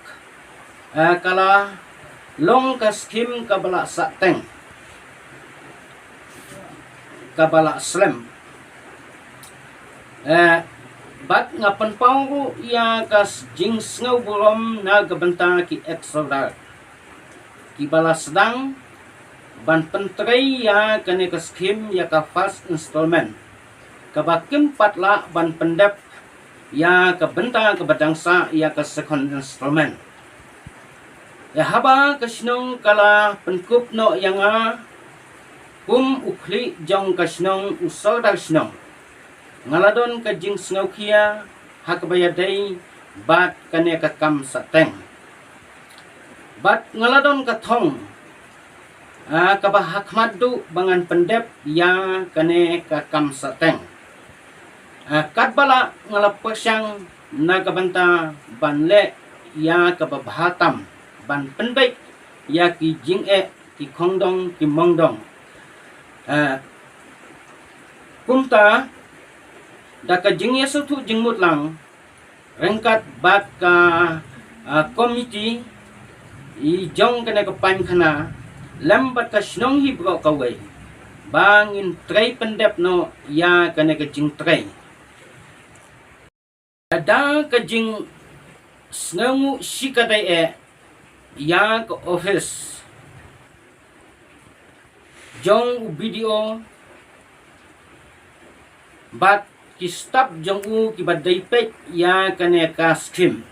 eh, ka la long ka skhim kaba la sahteng, kaba la slem. Eh, bad nga pynpaw ruh ïa ka s-, jingsngewburom na ka bynta ki ex-Sordar kiba la sdang ban pyntrei ïa kane ka skhim ïa ka first installment, kaba kim pat lah ban pyndep ïa ka bynta kaba dang sah ïa ka second installment. Ïa haba ka shnong ka la pynkup noh ïa nga kum u khlieh jong ka shnong, u Sordar shnong, nga la don ka jingsngewkhia ha kaba ïadei bad kane ka kam sahteng. Bad nga la don ka thong, ah, kaba ha khmat duh ba ngan pyndep ïa kane ka kam sahteng. Ah, katba lah nga la pyrshang na ka bynta ban leh ïa kaba bha tam ban pynbeit ïa ki jingeh, ki khongdong, ki mongdong. Ah, kumta da ka jingïasngewthuh jingmut lang ryngkat bad ka, ah, komiti i jong kane ka painkhana lem bad ka shnong hi baroh kawei, ba ngin trei pyndep noh ïa kane ka jingtrei. Da ka jingsngewnguh shikatdei eh ïa ka office jong u B D O bad ki stap jong u kiba dei peit ïa kane ka skhim.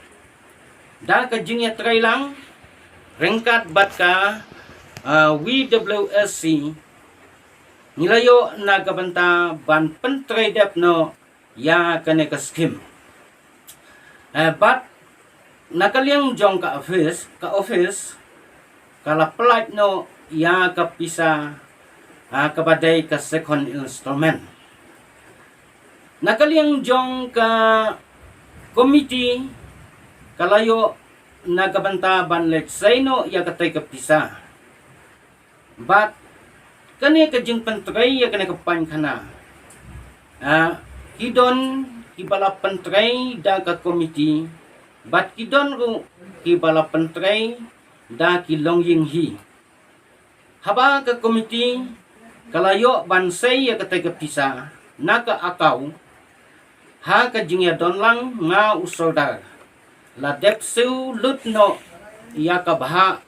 Da ka jingïatreilang ryngkat bad ka, ah, W W S C, ngi la ïoh na ka bynta ban pyntrei dep noh ïa kane ka skhim. Eh, bad na ka liang jong ka office, ka office ka la pyllait noh ïa ka pisa, ah, kaba dei ka second installment. Na ka liang jong ka komiti ka la ïoh na ka bynta ban leit sei noh ïa katei ka pisa. Bad kane ka jingpyntrei ïa kane ka painkhana, ah, ki don kiba la pyntrei da ka komiti, bad ki don ruh kiba la pyntrei da ki longïing hi. Haba ka komiti ka la ïoh ban sei ïa katei ka pisa na ka account, ha ka jingïadon lang nga u Sordar la dep siew lut noh ïa ka bhah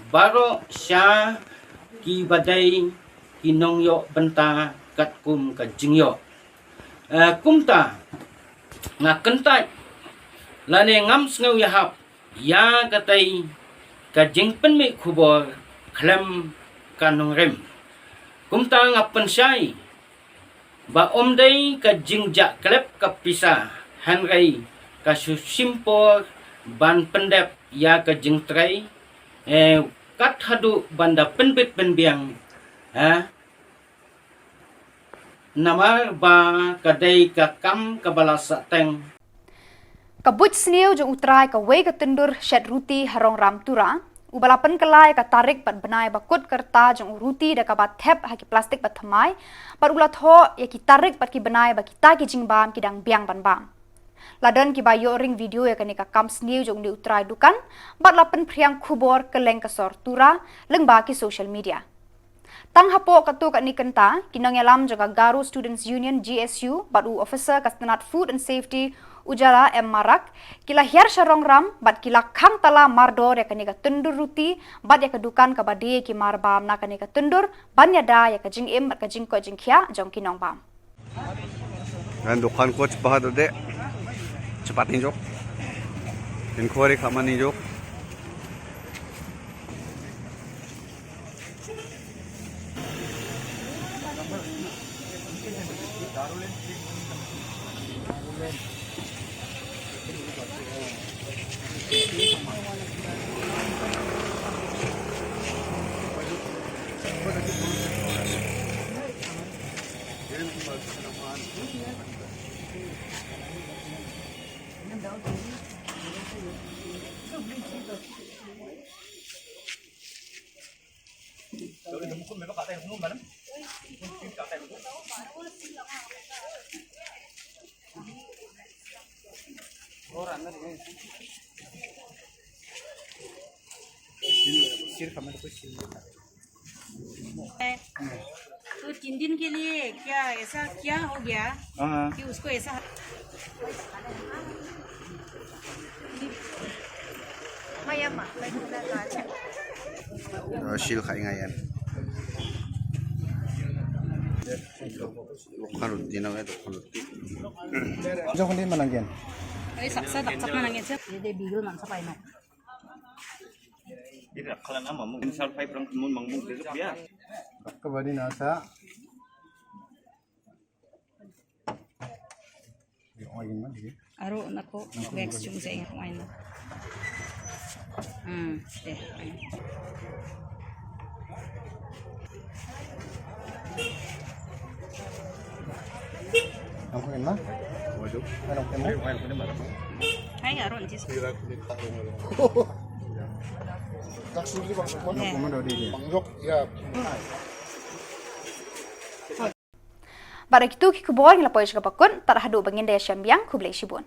baroh sha kiba dei ki nongïoh bynta katkum ka jingïoh. Eh, kumta nga kyntait lane ngam sngew ïahap ïa katei ka jingpynmih khubor khlem ka nongrim. Kumta nga pynshai ba ym dei ka jingjah klep ka pisa, hynrei ka shu shim por ban pyndep ïa ka jingtrei, eh, kat haduh ban da pynbit pynbiang, eh, namar ba ka dei ka kam kaba la sahteng. Ka buit sniew jong u Trai kawei ka tyndur shet ruti ha Rongram Tura, uba la pynkylla ïa ka tarik bad bnai ba kut ka rta jong u ruti da kaba thep ha ki plastik ba thymmai, bad u la thoh ïa ki tarik bad ki bnai ba kita ki jingbam ki dang biang ban bam. La don kiba ïoh ring video ïa kane ka kam sniew jong une u trai dukan, bad la pynphriang khubor kylleng ka sor Tura lyngba ki social media. Tang hapoh katto katne kynta, ki nongïalam jong ka Garo Students Union, G S U, bad u officer ka tnad Food and Safety, Ujala M Marak, ki la hiar sha Rongram bad ki la khang tala mardor ïa kane ka tyndur ruti bad ïa ka dukan kaba die ki marbam na kane ka tyndur, ban ïada ïa ka jingim bad ka jingkoit jingkhiah jong ki nongbam. Kan dukan ko cepat tu dek. Cepat ni jok. Inquiry kat mana ni jok? तो तीन दिन के लिए क्या ऐसा क्या हो गया हाँ। कि उसको ऐसा Sil khai ngai yan. Lokhan ruti na ngai lokhan ruti. Jong ni manang yan. Ai saksa daksak manang yan. Dia bigil man sa paino. Ira khalan ama mung insal five rang mun mang mung dia. Ka badi nasa. Aro nako wax chung sa ing kumain. Hmm, deh. Ang kumain ma? Waduh. Ano kumain ma? Ay, aro ntis. Kira kulit tak. Kaksuli bang. Ano kumain daw di dia? Bang Jok, ya. Bad da kitu ki khubor ngi la poi sha kaba kut, tad haduh ba ngin da ïashem biang, khublei shibun.